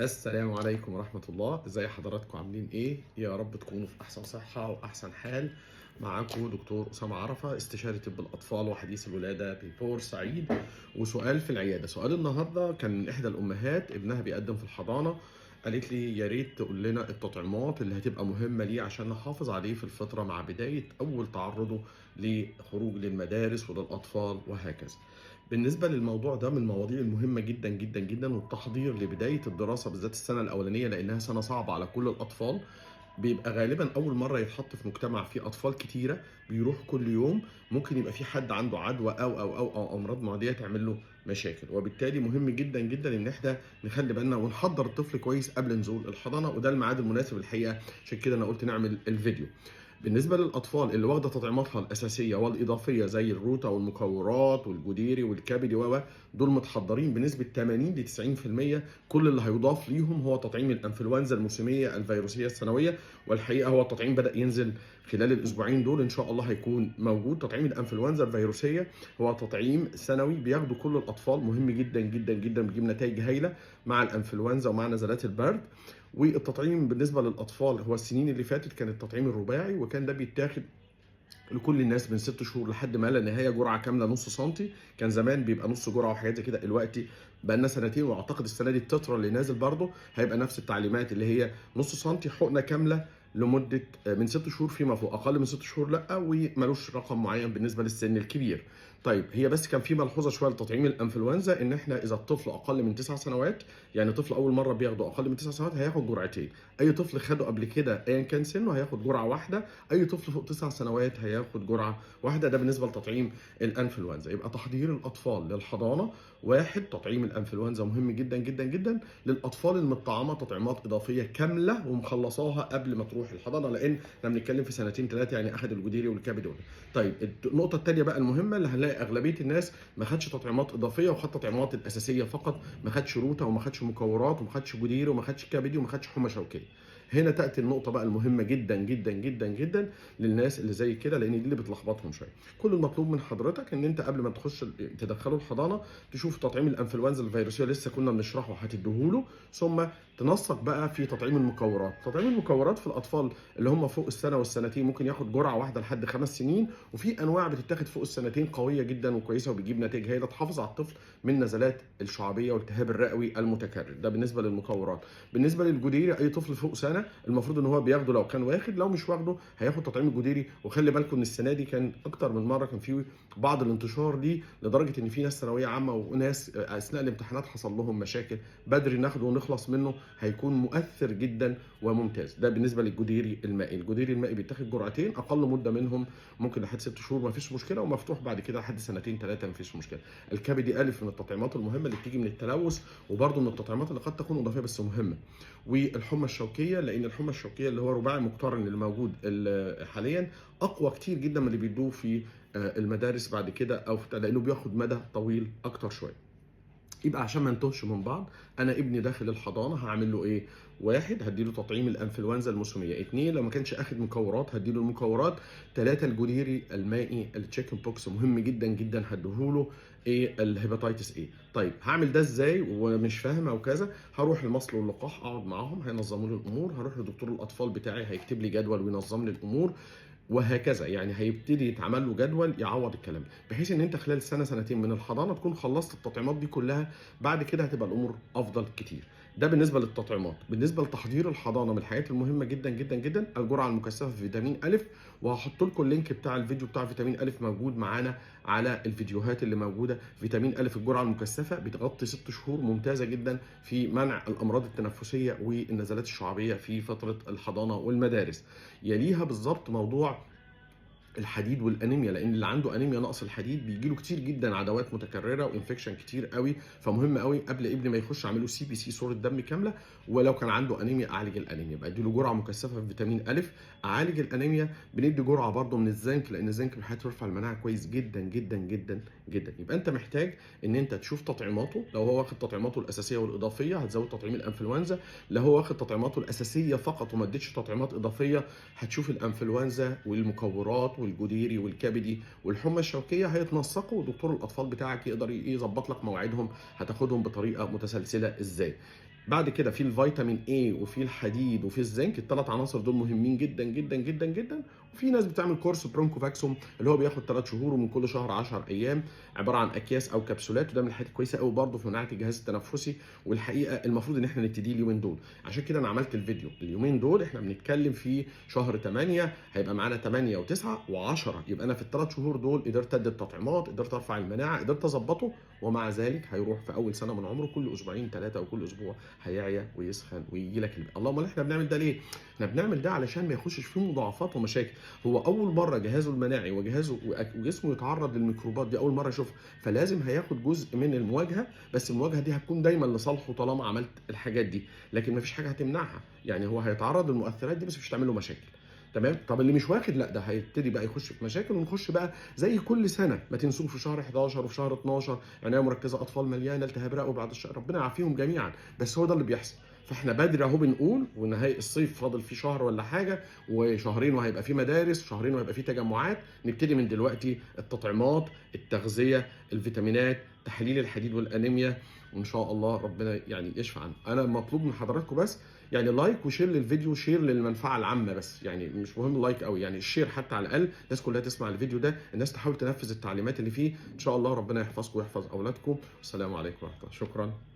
السلام عليكم ورحمة الله. ازي حضراتكم؟ عاملين ايه؟ يا رب تكونوا في احسن صحة واحسن حال. معاكم دكتور أسامة عرفة، استشاري طب الأطفال وحديث الولادة ببورسعيد. وسؤال في العيادة، سؤال النهاردة كان من إحدى الأمهات، ابنها بيقدم في الحضانة، قالت لي يا ريت تقول لنا التطعيمات اللي هتبقى مهمة ليه عشان نحافظ عليه في الفترة مع بداية أول تعرضه لخروج للمدارس وللأطفال وهكذا. بالنسبة للموضوع ده من المواضيع المهمة جدا جدا جدا، والتحضير لبداية الدراسة بالذات السنة الأولانية، لأنها سنة صعبة على كل الأطفال. بيبقى غالبا أول مرة يتحط في مجتمع فيه أطفال كتيرة، بيروح كل يوم، ممكن يبقى في حد عنده عدوى أو أو أو أو أمراض معدية تعمل له مشاكل، وبالتالي مهم جدا جدا إن احنا نخلي بالنا ونحضر الطفل كويس قبل نزول الحضانة، وده الميعاد المناسب الحقيقة، عشان كده أنا قلت نعمل الفيديو. بالنسبة للأطفال اللي واخدة تطعيماتها الأساسية والإضافية زي الروتا والمكورات والجديري والكبدي و دول متحضرين بنسبة 80 ل 90%. كل اللي هيضاف ليهم هو تطعيم الأنفلونزا الموسمية الفيروسية السنوية، والحقيقة هو التطعيم بدأ ينزل خلال الأسبوعين دول، إن شاء الله هيكون موجود. تطعيم الأنفلونزا الفيروسية هو تطعيم سنوي بياخده كل الأطفال، مهم جدا جدا جدا، بيجيب نتائج هايلة مع الأنفلونزا ومع نزلات البرد. والتطعيم بالنسبة للأطفال هو السنين اللي فاتت كان التطعيم الرباعي، وكان ده بيتاخد لكل الناس من 6 شهور لحد ما لا نهاية، جرعة كاملة نص سنتي. كان زمان بيبقى نص جرعة وحاجات زي كده، دلوقتي بقى لنا سنتين، واعتقد السنة دي التترا اللي نازل برضه هيبقى نفس التعليمات اللي هي نص سنتي حقنة كاملة لمدة من 6 شهور فيما فوق، أقل من 6 شهور لأ، ومالوش رقم معين بالنسبة للسن الكبير. طيب هي بس كان في ملحوظة شوية لتطعيم الأنفلونزا، إن إحنا إذا الطفل أقل من 9 سنوات، يعني طفل أول مرة بياخده أقل من 9 سنوات هياخد جرعتين، أي طفل خده قبل كده أيا كان سنة هياخد جرعة واحدة، أي طفل فوق 9 سنوات هياخد جرعة واحدة. ده بالنسبة لتطعيم الأنفلونزا. يبقى تحضير الأطفال للحضانة، واحد تطعيم الأنفلونزا مهم جدا جدا جدا للأطفال المطعمة تطعيمات إضافية كاملة ومخلصاها قبل ما تروح الحضانة، لأن احنا بنتكلم في سنتين 3، يعني أخد الجديري والكبد. طيب النقطة التانية بقى المهمة اللي هنلاقي أغلبية الناس ما خدش تطعيمات إضافية وخد تطعيمات الأساسية فقط، ما خدش روتا وما خدش مكورات وما خدش جديري وما خدش كبدي وما خدش حمى شوكية. هنا تأتي النقطة بقى المهمة جدا جدا جدا جدا للناس اللي زي كده، لأن دي اللي بتلخبطهم شوية. كل المطلوب من حضرتك إن أنت قبل ما تخش تدخله الحضانة تشوف تطعيم الأنفلونزا الفيروسية لسه كنا بنشرحه هتديهوله، ثم تنسق بقى في تطعيم المكورات. تطعيم المكورات في الأطفال اللي هم فوق السنة والسنتين ممكن ياخد جرعة واحدة لحد 5 سنين، وفي أنواع بتتاخد فوق السنتين قوية جدا وكويسة وبتجيب نتائج هايلة تحافظ على الطفل من نزلات الشعبية والالتهاب الرئوي المتكرر. ده بالنسبة للمكورات. بالنسبة للجديري، أي طفل فوق سنة المفروض ان هو بياخده لو كان واخد، لو مش واخده هياخد تطعيم الجديري. وخلي بالكم ان السنة دي كان اكتر من مرة كان في بعض الانتشار دي، لدرجة ان في ناس ثانوية عامة وناس اثناء الامتحانات حصل لهم مشاكل. بدري ناخده ونخلص منه، هيكون مؤثر جدا وممتاز. ده بالنسبة للجديري المائي. الجديري المائي بيتاخد جرعتين، اقل مده منهم ممكن لحد 6 شهور ما فيش مشكلة، ومفتوح بعد كده لحد سنتين 3 ما فيش مشكلة. الكبدي الف من التطعيمات المهمة اللي بتيجي من التلوث، وبرده من التطعيمات اللي قد تكون اضافية بس مهمة. والحمى الشوكيه، لان الحمى الشوكيه اللي هو رباعي مقترن اللي موجود حاليا اقوى كتير جدا من اللي بيدوه في المدارس بعد كده، او لانه بياخد مدى طويل اكتر شوية. يبقى عشان ما نتوهش من بعض، انا ابني داخل الحضانة هعمل له ايه؟ واحد، هديله تطعيم الانفلونزا الموسمية. 2، لو ما كانش اخد مكورات هديله المكورات. 3، الجديري المائي ال chicken pox مهم جدا جدا هديهوله. ايه ال hepatitis A. طيب هعمل ده ازاي ومش فاهم او كذا؟ هروح المصل واللقاح اقعد معاهم هينظموا لي الامور، هروح لدكتور الاطفال بتاعي هيكتب لي جدول وينظم لي الامور وهكذا. يعني هيبتدي يتعمل له جدول يعوض الكلام، بحيث ان انت خلال سنة سنتين من الحضانة تكون خلصت التطعيمات دي كلها. بعد كده هتبقى الامور افضل كتير. ده بالنسبة للتطعيمات. بالنسبة لتحضير الحضانة من الحاجات المهمة جدا جدا جدا الجرعة المكثفة في فيتامين الف، وهحط لكم ال link بتاع الفيديو بتاع فيتامين الف موجود معانا على الفيديوهات اللي موجودة. فيتامين الف الجرعة المكثفة بتغطي 6 شهور، ممتازة جدا في منع الامراض التنفسية والنزلات الشعبية في فترة الحضانة والمدارس. يليها بالظبط موضوع الحديد والانيميا، لان اللي عنده انيميا نقص الحديد بيجي له كتير جدا عدوات متكررة و infection كتير قوي. فمهم قوي قبل ابني ما يخش اعمل له CBC صوره دم كاملة، ولو كان عنده انيميا اعالج الانيميا. يبقى ادي له جرعة مكثفة في فيتامين الف، اعالج الانيميا. بندي جرعة برده من الزنك، لان الزنك من الحاجات بيرفع المناعة كويس جدا جدا جدا جدا. يبقى انت محتاج ان انت تشوف تطعيماته. لو هو واخد تطعيماته الاساسية والاضافيه هتزود تطعيم الانفلونزا. لو هو واخد تطعيماته الاساسية فقط وما اديتش تطعيمات اضافية هتشوف الانفلونزا والمكورات والجديري والكبدي والحمى الشوكيه هيتنسقوا، ودكتور الاطفال بتاعك يقدر يظبط لك مواعيدهم، هتاخدهم بطريقة متسلسله ازاي. بعد كده في الفيتامين A وفي الحديد وفي الزنك، الثلاث عناصر دول مهمين جدا جدا جدا جدا. وفي ناس بتعمل كورس برونكوفاكسوم اللي هو بياخد 3 شهور ومن كل شهر 10 ايام، عبارة عن اكياس او كبسولات، وده من الحاجات الكويسة قوي برده في مناعة الجهاز التنفسي. والحقيقة المفروض ان احنا نبتدي اليومين دول، عشان كده انا عملت الفيديو اليومين دول. احنا بنتكلم في شهر 8، هيبقى معانا 8 و9 و10، يبقى انا في الثلاث شهور دول قدرت ادي التطعيمات، قدرت ارفع المناعة، قدرت اظبطه. ومع ذلك هيروح في اول سنة من عمره كل اسبوعين 3 او كل اسبوع هيعيا ويسخن ويجي لك. اللهم احنا بنعمل ده ليه؟ احنا بنعمل ده علشان ما يخشش فيه مضاعفات ومشاكل. هو اول مرة جهازه المناعي وجهازه وجسمه يتعرض للميكروبات دي، اول مرة يشوفها، فلازم هياخد جزء من المواجهة، بس المواجهة دي هتكون دايما لصالحه طالما عملت الحاجات دي، لكن ما فيش حاجة هتمنعها، يعني هو هيتعرض للمؤثرات دي بس مش هتعمل له مشاكل. تمام. طب اللي مش واخد لا، ده هيبتدي بقى يخش في مشاكل، ونخش بقى زي كل سنة ما تنسوه في شهر 11 وفي شهر 12 عناية مركزه اطفال مليانة التهاب رئوي بعد الشهر، ربنا يعافيهم جميعا، بس هو ده اللي بيحصل. فاحنا بدري اهو بنقول، ونهاية الصيف فاضل فيه شهر ولا حاجة وشهرين وهيبقى فيه مدارس، وشهرين وهيبقى فيه تجمعات، نبتدي من دلوقتي التطعيمات، التغذية، الفيتامينات، تحاليل الحديد والانيميا، وان شاء الله ربنا يعني يشفع عنه. انا مطلوب من حضراتكم بس يعني like و share للفيديو، share للمنفعة العامة بس، يعني مش مهم ال like قوي، يعني ال share حتى على الاقل الناس كلها تسمع الفيديو ده، الناس تحاول تنفذ التعليمات اللي فيه. ان شاء الله ربنا يحفظكم ويحفظ اولادكم. والسلام عليكم ورحمة الله. شكرا.